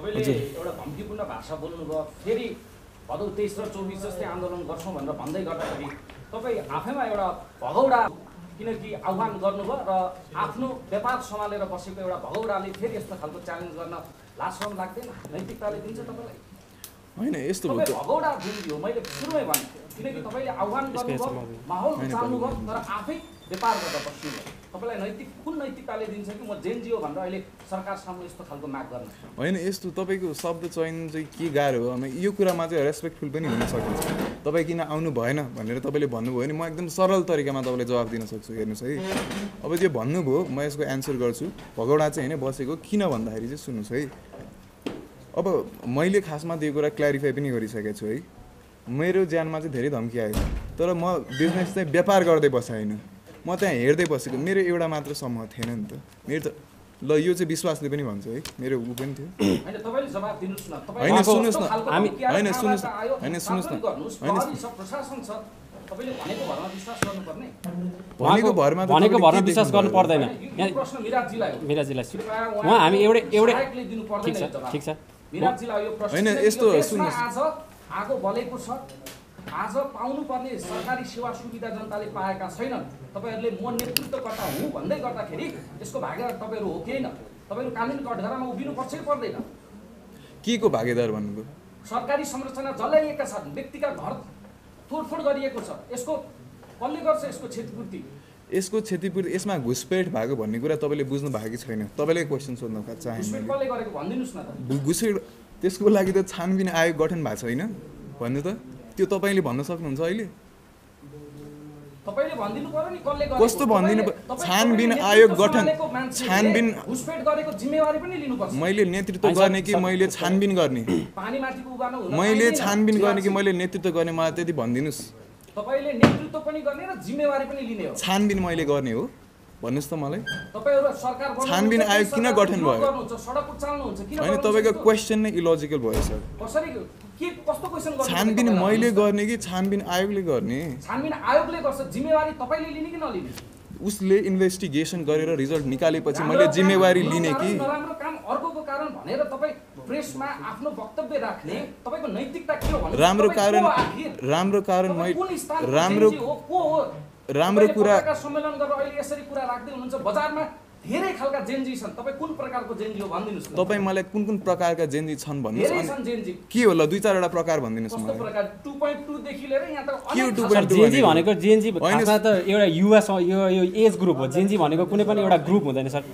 तपाईले एउटा धम्कीपूर्ण भाषा बोल्नुभयो, फेरि भदौ 23 र 24 जस्तै आन्दोलन गर्छौँ भनेर भन्दै गर्दाखेरि तपाईँ आफैमा एउटा भगौडा, किनकि आह्वान गर्नुभयो र आफ्नो व्यापार सम्हालेर बसेको एउटा भगौडाले फेरि यस्तो खालको च्यालेन्ज गर्न लाज शरम लाग्दैन? नैतिकताले दिन्छ तपाईँलाई? होइन यस्तो भगौडा दियो, मैले सुरुमै भने, किनकि तपाईँले आह्वान गर्नुभयो, माहौल चाल्नुभयो, तर आफै व्यापार गरेर बस्नुभयो। तपाईँलाई कुन नैतिकताले दिन्छ कि म जेएनजी हो भनेर अहिले सरकार सामु यस्तो खालको माग गर्न? होइन यस्तो तपाईँको शब्द चयन चाहिँ के गाह्रो हो, यो कुरामा चाहिँ रेस्पेक्टफुल पनि हुन सकिन्छ। तपाईँ किन आउनु भएन भनेर तपाईँले भन्नुभयो भने म एकदम सरल तरिकामा तपाईँलाई जवाफ दिन सक्छु। हेर्नुहोस् है, अब त्यो भन्नुभयो, म यसको एन्सर गर्छु। भगौडा चाहिँ होइन बसेको किन भन्दाखेरि चाहिँ सुन्नुहोस् है, अब मैले खासमा त्यो कुरा क्ल्यारिफाई पनि गरिसकेको छु है। मेरो ज्यानमा चाहिँ धेरै धम्की आयो, तर म बिजनेस चाहिँ व्यापार गर्दै बसाएन, म त्यहाँ हेर्दै बसेको। मेरो एउटा मात्र समूह थिएन नि त, मेरो त ल यो चाहिँ विश्वासले पनि भन्छ है, मेरो ऊ पनि थियो। होइन सुन्नुहोस् न, होइन सुन्नुहोस् न, होइन सुन्नुहोस् न, भनेको भरमा विश्वास गर्नु पर्दैन। मिराजीलाई उहाँ हामी एउटै ठिक छ होइन यस्तो सुन्नुहोस्, आगो बलेको छ, आज पाउनुपर्ने सरकारी सेवा सुविधा जनताले पाएका छैनन्। तपाईँहरूले म नेतृत्वकर्ता हुँ भन्दै गर्दाखेरि यसको भागीदार तपाईँहरू हो कि होइन? तपाईँहरू कानुनी कठघरामा उभिनुपर्छ कि पर्दैन? के को भागीदार भन्नुभयो? सरकारी संरचना जलाइएका छन्, व्यक्तिका घर तोडफोड गरिएको छ, यसको कसले गर्छ यसको क्षतिपूर्ति? यसको क्षतिपूर्ति यसमा घुसपेट भएको भन्ने कुरा तपाईँले बुझ्नु भएको कि छैन? तपाईँले क्वेसन सोध्नु चाहे कसले गरेको भनिदिनुहोस् न त। घुसपेट त्यसको लागि त छानबिन आयोग गठन भएको छैन भन्नु त, त्यो तपाईँले भन्न सक्नुहुन्छ अहिले? तपाईले भनिदिनु पर्यो नि कसले गरेको? कस्तो भनिदिनु? छानबिन आयोग गठन, छानबिन घुसपेट गरेको जिम्मेवारी पनि लिनुपर्छ। मैले नेतृत्व गर्ने कि मैले छानबिन गर्ने? पानीमाथिको उभान हुन मैले छानबिन गर्ने कि मैले नेतृत्व गर्ने? मलाई त्यति भनिदिनुहोस्। तपाईले नेतृत्व पनि गर्ने र जिम्मेवारी पनि लिने हो। छानबिन मैले गर्ने हो भन्नुहोस् त मलाई। तपाईहरु सरकार बनाउनु, छानबिन आयोग किन गठन भयो? सडक उचाल्नुहुन्छ किन? हैन, तपाईको क्वेशन नै इलोजिकल भयो सर। कसरी के कस्तो क्वेशन गर्नु? छानबिन मैले गर्ने कि छानबिन आयोगले गर्ने? छानबिन आयोगले गर्छ, जिम्मेवारी तपाईले लिने कि नलिने? उसले इन्भेस्टिगेसन गरेर रिजल्ट निकालेपछि मैले जिम्मेवारी लिने कि? नराम्रो काम अर्कोको कारण भनेर तपाई प्रेसमा आफ्नो वक्तव्य राख्ने तपाईको नैतिकता के हो भन्नु? राम्रो कारण राम्रो कुरा सम्मेलन गरेर अहिले यसरी कुरा राख्दै हुनुहुन्छ। बजारमा धेरै खालका जेनजी छन्, तपाई कुन प्रकारको जेनजी हो भनिदिनुस् न। तपाई मलाई कुन प्रकारका जेनजी छन् भन्नुस्। धेरै छन् जेनजी। के हो ल, दुई चारवटा प्रकार भनिदिनुस् मलाई। कस्तो प्रकार? 2.2 देखि लिएर यहाँ त अनेक जेनजी भनेको जेनजी खासमा त एउटा युवा यो एज ग्रुप हो। जेनजी भनेको कुनै पनि एउटा ग्रुप हुँदैन सर।